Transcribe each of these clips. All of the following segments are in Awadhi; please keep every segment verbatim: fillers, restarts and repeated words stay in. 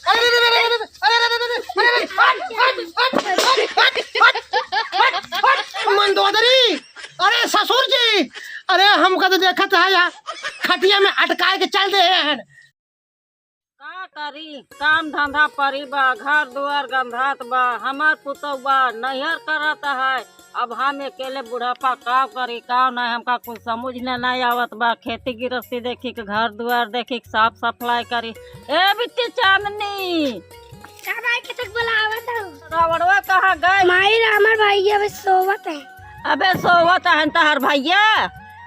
अरे, अरे, अरे, अरे, अरे, अरे, अरे, अरे, अरे, हट, हट, हट, हट, हट, हट, हट, हट, हट, मंदोदरी, अरे ससुर जी, अरे हमका तो देखत है यार, खटिया में अटकाए के चल दे हैं। का करी, काम धंधा परी बा, घर दुआर गंधात बा, हमार पुतौ बा, नैहर करत है, अब हम अकेले बुढ़ापा का करी, का नहीं, हमका कुछ समझ में नहीं आवत बा। खेती गृहस्थी देखी के, घर दुआर देखी के, साफ सफाई करी। ए बिट्टी चांदनी, का माई के तक बुलावत हो? रावणवा कहाँ गए? माई, हमार भैया अबे सोवत है। अबे सोवत है तहार भैया?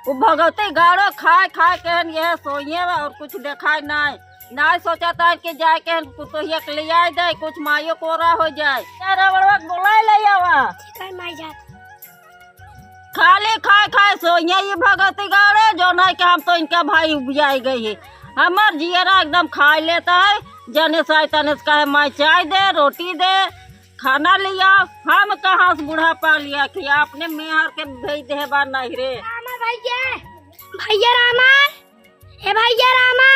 वो भगवती गाड़ो खाए खाए के हन, यह सोइए और कुछ देखाए नहीं। नाय सोचा था कि जाए के कुतोहिया के ले आए दे, कुछ माइयो कोरा हो जाए। ए रावणवा के बुलाए ले आवा। ठीक है माई जात। खाली खाए खाए सोइया ये भगती गाड़े, जो नहीं कि हम तो इनका भाई उबियाए गए है। हमार जियरा एकदम खाए लेता है, जने साय तने से कहे माई चाय दे, रोटी दे, खाना लिया। हम कहाँ से बुढ़ापा लिया कि अपने मेहर के भेज दे बा नहीं रे। रामा भैया, भैया रामा, ए भैया रामा।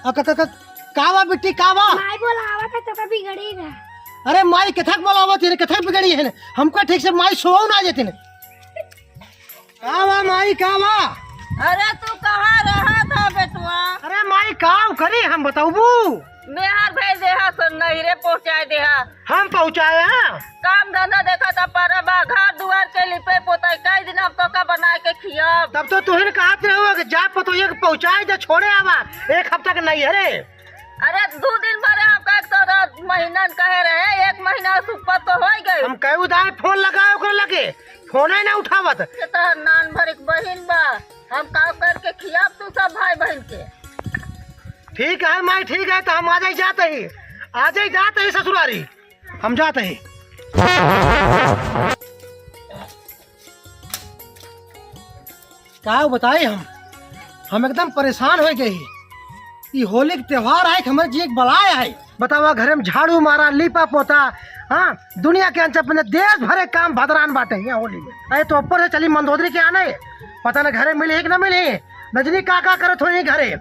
अ, क, क, क, का बा बिट्टी, का बा? माई बोलावत है तो कभी गड़ी ना। अरे माई केथक बोलावत है, केथक बिगड़ी है? हमका ठीक से माई सोओ ना जेतिन। का बा माई, का बा? अरे तू कहाँ रहा था बेटुआ? अरे माई, का करी हम बताऊबू? मेहर भेज देहा, सन नहिरे पहुँचाए देहा। हम पहुँचाए हैं? काम धंधा देखा था, पर बा घर दुआर के लिपे पोताई, कई दिन अब तोका बनाए के खियाब। तब तो तुहिन कहत रहो कि जा पतोहिया के पहुँचाए दे, छोड़े आवा एक हफ्ता के नैहरे। अरे दू दिन भरे आपका एक तो रात महीना न कहे रहे, एक महीना से ऊपर तो हो ही गए। हम कई उदाय फोन लगाए ओकरे लगे, फोन ही ना उठावत। ये तो नान भर एक बहिन बा, हम का करके खियाब तू सब भाई बहन के। ठीक है माई, ठीक है, तो हम आजै जात ही, आजै जात ही ससुरारी, हम जात ही। का बताई हम, हम एकदम परेशान होइ गए ही। ई होली के त्योहार आए कि हमरे जी एक बलाय आए। बतावा, घरे में झाड़ू मारा, लीपा पोता, हाँ, दुनिया के अंचल अपने देश भरे काम भदरान बाटे यहाँ होली में। अरे तो ऊपर से चली मंदोदरी के आने, पता न घरे मिली है कि ना मिली। नजनी का का करत होई घरे।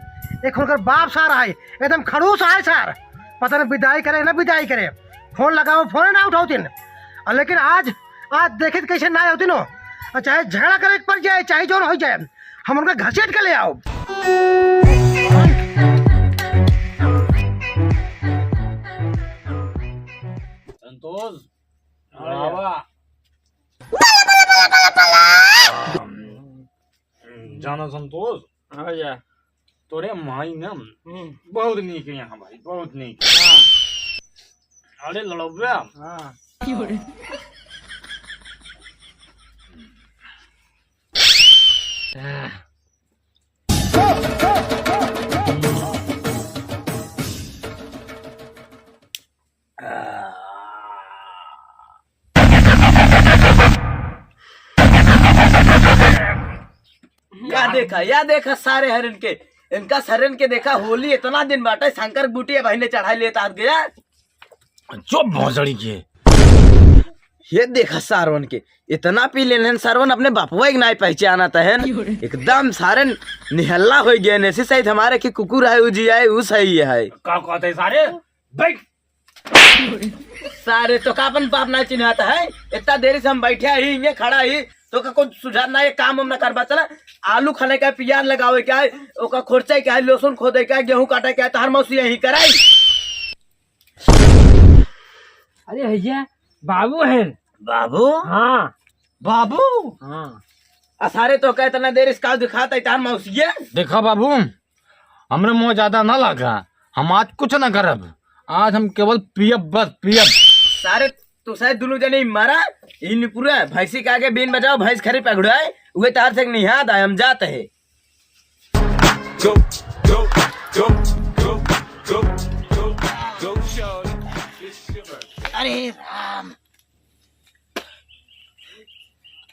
एक उनकर बाप सार आए, एकदम खड़ूस आए सार, पता न विदाई करे ना विदाई करे। फोन लगाओ, फोन ना उठाओ दिन। और लेकिन आज, आज देखित कैसे ना होती नो, और चाहे झगड़ा करे के पड़ जाए, चाहे जोन हो जाए, हम उनका घसीट के ले आओ। संतोष, हाँ भैया। बाबा। जाना संतोष, हाँ भैया। तोरे माई ना हम्म। बहुत नीक है यहाँ भाई, बहुत नीक। हाँ। अरे लड़ौबे। हाँ। या देखा, या देखा सारे हरन के, इनका सरन के देखा, होली इतना दिन बाटे, शंकर गुटिया बहिने चढ़ाई लेता हाथ गया। चुप भोसड़ी के। ये देखा सारवन के, इतना पी लेन हन सारवन, अपने बापुआ के नाई पहचानत हन। एकदम सारे निहल्ला हो गए, ऐसे सहित हमारे के कुकुर है, उ जी आए, उ सही है। का कहते सारे? बैठ। सारे तो का अपन बाप ना चिन्हाता है? इतना देरी से हम बैठे ही, ये खड़ा ही, तो का कुछ सुझाव ना, ये काम हम ना करबा। चला, आलू खाने का, प्याज लगावे का है, ओका खोरचाई का है, लहसुन खोदे का है, गेहूं काटे का है, तहार मौसी यही कराई। अरे भैया, बाबू हैं। बाबू? हाँ। बाबू? हाँ। आ सारे तो का इतना देरी से का दिखाता है, तहार मौसी ये? देखा बाबू, हमरे मुँह ज्यादा ना लागा, हम आज कुछ ना करब, आज हम केवल पियब, बस पियब। सारे तो शायद दोनों जने ही मारा, इन पूरा भैंसी के आगे बीन बजाओ, भैंस खरी पकड़ाए, उहे तार से निहाद आए, हम जात है। Go, go, go, shorty. It's your birthday. अरे राम।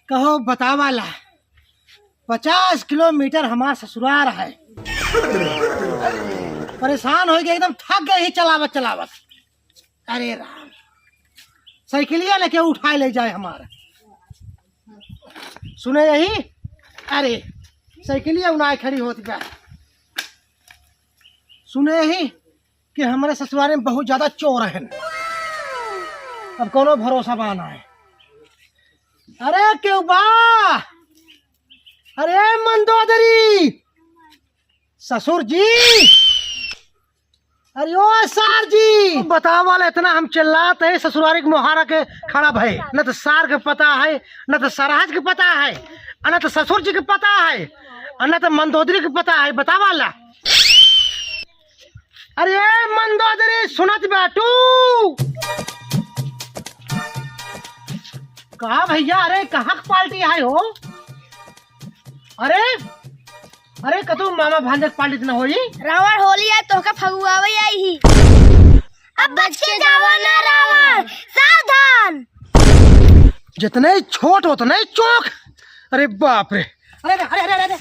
कहो बतावाला, पचास किलोमीटर हमार ससुरार है। परेशान हो गए, एकदम थक गए ही चलावत चलावत। अरे राम, साइकिलिया लेके उठाए ले जाए हमार। सुने यही, अरे साइकिलिया उनाय खड़ी होत बा। सुने ही कि हमरे ससुरारे में बहुत ज्यादा चोर हैं, अब कौनो भरोसा बा ना है। अरे केहू बा? अरे मंदोदरी, ससुर जी, अरे ओ सार जी, बतावा ला, इतना हम चिल्लात है, ससुरारी के मोहारा के खड़ा भए, न तो सार के पता है, न तो सरहज के पता है, न तो ससुर जी के पता है, न तो मंदोदरी के पता है, बतावा ला। अरे मंदोदरी, सुनत बाटू? का भैया, अरे कहाँ के पार्टी आए हो? अरे, अरे कतू मामा भांजे के पार्टी न होई? रावण होली आए तोहका फगुआवे आई ही। अब बच के जावा ना रावण, सावधान। जितने छोट उतने चौक। अरे बाप रे। अरे, अरे, अरे।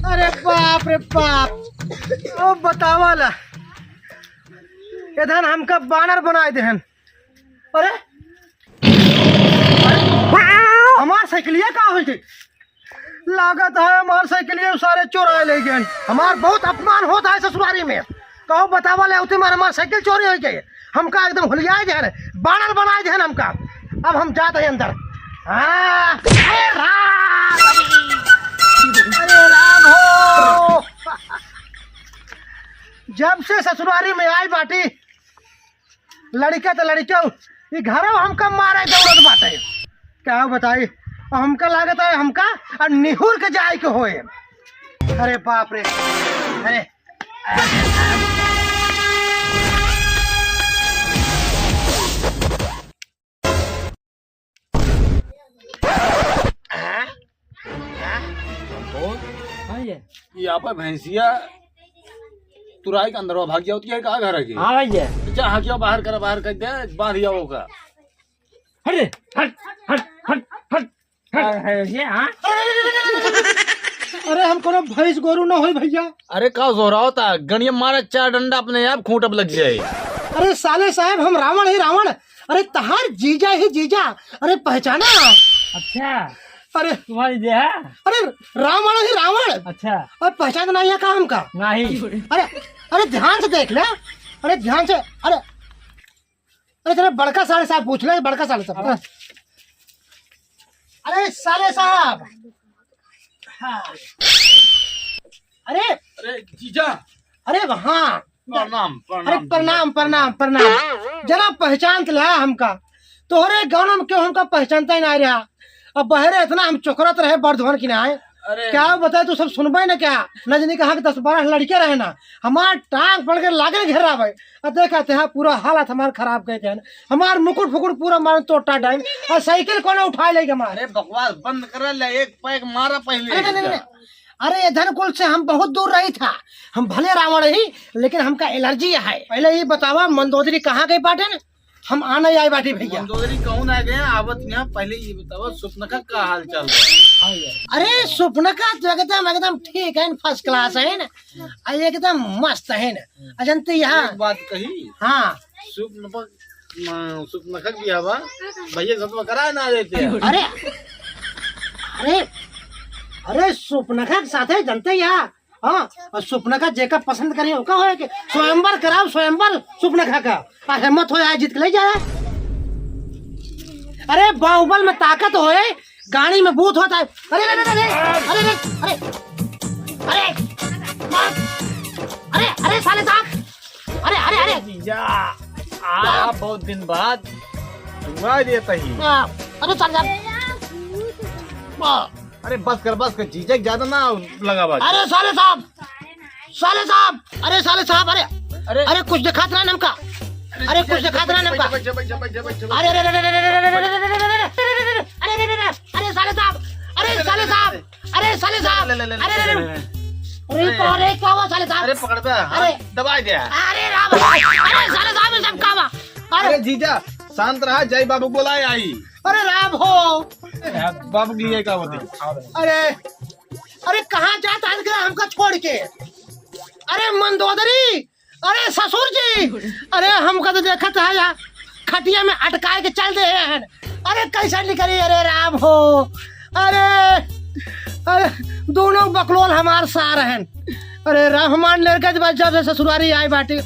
अरे बाप रे बाप, ओ बतावा ला, एधन हमका बानर बनाए देहन। अरे, अरे, हमार साइकिलिया का होई गई? लागत है हमार साइकिलिया सारे चोराए ले गए। हमार बहुत अपमान होत है ससुरारी में। कहो बतावा ले, उतने मार हमार साइकिल चोरी होई गई। हमका एकदम हुलियाए देहन, बानर बनाए देहन हमका। अब हम जात है अंदर। हाँ, अरे राम, अरे राम हो। जब से ससुरारी में आई बाटी, लड़िका त लड़िका, ई घरवा हमका मारे दौड़त बाटे। का बताई, हमका लागत है हमका अब निहुर के जाए के होए। अरे बाप रे, अरे। कौन? हाँ ये। ये आपा भैंसिया तुराई के अंदरवा भाग जावत है का घर है के? हाँ भैया। जा हाँकिया बाहर करा, बाहर कर दे, बांध जाओ का। हट रे, हट, हट, हट, हट, हट। हाँ, है ये, हाँ? अरे हम कोनो भैंस गोरू न होई भैया। अरे का जोरावता, गणिया मारा चार डंडा अपने आप खूंट अब लग जाए। अरे साले साहब, हम रावण ही रावण। अरे तहार जीजा ही जीजा। अरे पहचाना? अच्छा। अरे तुम्हारी जे है? अरे रावण ही रावण। अच्छा। अब पहचान नहीं है का हमका? नहीं। अरे, अरे ध्यान से देख ले। अरे ध्यान से, अरे, अरे जरा बड़का साले साहब पूछ ले, बड़का साले साहब। हाँ। अरे साले साहब। हाँ। अरे। अरे जीजा। अरे हाँ। प्रणाम, अरे प्रणाम, प्रणाम, प्रणाम, प्रणाम। जना पहचान त ला हमका। तोहरे गाँव में केहू हमका पहचानता ही ना रहा। अब बहरे इतना हम चोकरत रहे बर्धवन की ना है। अरे। क्या बताए, तू सब सुनबे न क्या? न जाने कहाँ के दस बारह लड़के रहे ना, हमार टांग पकड़ के लागे घेरावे। अब देखा ते हाँ, पूरा हालत हमार खराब कर देन। हमार मुकुट फुकुट पूरा मार तोटा डाइन। और साइकिल कौन उठाए लेके हमार? अरे बकवास बंद कर ले, एक पैक मारा पहले अरे नहीं, नहीं, इसका। नहीं। अरे, ये धन कुल से हम बहुत दूर रही था। हम भले रावण ही, लेकिन हमका एलर्जी है। पहले ये बतावा, मंदोदरी कहाँ गई बाटे न? हम आना ही आए बाटी भैया। मंदोदरी कौन आ गया? आवत यहाँ पहले ये बतावा, सुपनखा का हाल चाल बा? अरे, सुपनखा तो एकदम, एकदम ठीक है, first class है ना, आ, एकदम मस्त है ना। अजंती यहाँ एक बात कही। हाँ। सुपनखा म-, सुपनखा के बियाह बा, भैया के साथ में कराए ना देते हैं। अरे, अरे, अरे, सुपनखा के साथे जनते या, हाँ, और सुपनखा जेका पसंद करी, ओका होए के। स्वयंवर कराओ, स्वयंवर सुपनखा का। आ हिम्मत होए, आए जीत के ले जाए। अरे, बाहुबल में ताकत होए, गाड़ी में भूत होता है। अरे, अरे, अरे, अरे, अरे, अरे, अरे, अरे, अरे, अरे, साले साहब, अरे, अरे, अरे। जीजा, आ, बहुत दिन बाद दुआ देता ही। आ, अरे, चल जा। आ। अरे, बस कर, बस कर, जीजा, ज्यादा ना लगावा। अरे, साले साहब, साले साहब, अरे, साले साहब, अरे, अरे। अरे, कुछ दिखात ना हमका। अरे, अरे, कुछ जीजा, दिखात ना हमका। बैठ जा, बैठ जा, बैठ जा, बैठ जा, बैठ जा। अरे, अरे, अरे, साले साहब, अरे, साले साहब। अरे साले साहब, ले, ले, ले, अरे, ले, अरे, ले, ले, अरे, ले, ले। अरे, अरे। कौन है, क्या हुआ साले साहब? अरे, पकड़ बे, हाथ अरे। दबाई दे। अरे राम, अरे साले साहब, ये सब का बा? अरे। अरे जीजा, शांत रहा, जय बाबू बोलाए आई। अरे राम हो। बाबू के लिए का होते? अरे, अरे कहाँ जात आज गया हमका छोड़ के? अरे मंदोदरी, अरे ससुर जी, अरे हमका तो देखत है यार, खटिया में अटकाए के चल दे हैं। अरे कैसे निकली? अरे राम हो, अरे, अरे दोनों बकलोल हमार सार हैं। अरे राम, हमार लेके जब, जब से ससुरारी आए बाटी,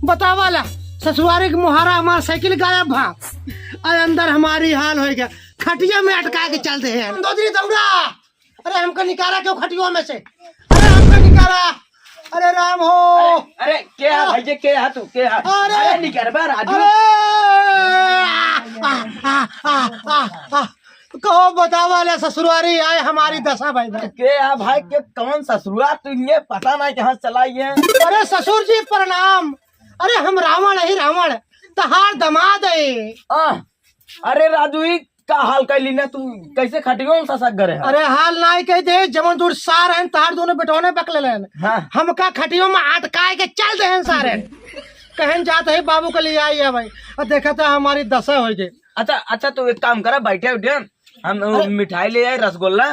बतावा ला, ससुरारी के मुहारा हमार साइकिल गायब भा। अरे अंदर हमारी हाल हो गया, खटिया में अटका के चल दे हैं। मंदोदरी दौड़ा, अरे हमका निकाला क्यों खटिया में से? अरे हमका निकाला। अरे राम हो। अरे, अरे, के है आ, भैया, के है तू, के है? अरे, अरे, निकरबा, राजू। अरे, आ, आ, आ, आ, आ, आ, कहो, बतावा ले, ससुरारी आए, हमारी दशा भाई, भाई। के है भाई, के कौन ससुरा, तू ये पता नहीं कहाँ चला ये। अरे ससुर जी, प्रणाम। अरे हम रावण है, रावण, तहार दमाद है। आ, अरे राजू, ई का हाल कैली ना तू? कैसे खटियो में ससक गरे है? अरे हाल नाई कह दे, जवन दूर सार हैं, तार दोनों बेटौने बकले हैं। हाँ। हमका खटियो में अटकाए के चल दे हैं सारे। कहन जात है बाबू के लिए आई है भाई। और देखा था हमारी दशा हो गई। अच्छा, अच्छा, तू एक काम करा, बैठे उठे, हम अरे। मिठाई ले आए, रसगुल्ला,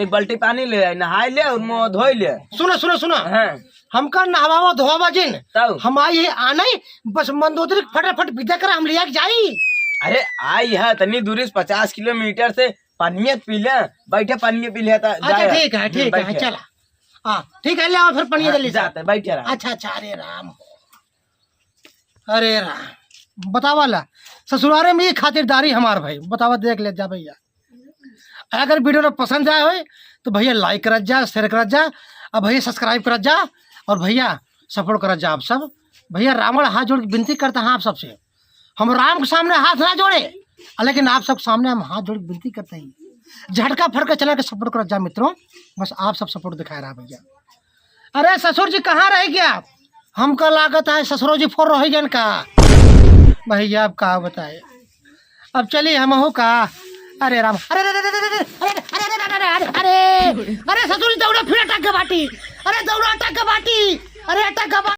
एक बाल्टी पानी ले आए, नहाए ले और मुँह धोए ले। सुनो, सुनो, सुनो। हाँ। हमका नहवावा धोवावा जिन। तब? हम आई है आने, बस मंदोदरी के फटाफट विदा करा, हम लिया के जाई। अरे आई है, तनी दूरी से पचास किलोमीटर से, पानिये पी ले, बैठे पानिये पी ले, त अच्छा, जाए। ठीक है, हम्म, ठीक है, बैठे। चला। हाँ, ठीक है, ले आओ फिर पानिये हाँ, जल्दी से। जाते, बैठे रहा। अच्छा, अच्छा, अरे राम हो। अरे राम, बतावा ला, ससुरारे में ये खातिरदारी हमार भाई, बतावा, देख ले जा भैया। अगर वीडियो पसंद आए होए तो भैया like करत जा, share करत जा, और भैया subscribe करत जा, और भैया support करत जा आप सब। भैया रावण हाथ जोड़ के विनती करता है आप सबसे, हम राम के सामने हाथ ना जोड़े, लेकिन आप सब सामने हम हाथ जोड़ के विनती करते हैं, झटका फटका चला के support करत जा मित्रों, बस आप सब support दिखाए रहा भैया। अरे ससुर जी कहाँ रह गया? हमका लागत है ससुरो जी फोर रह गए का? भैया अब का बताए, अब चली हमहू का। अरे राम, अरे, अरे, अरे ससुर जी दौड़ा फिर अटक के बाटी, अरे दौड़ा अटक के बाटी, अरे अटक के बाटी।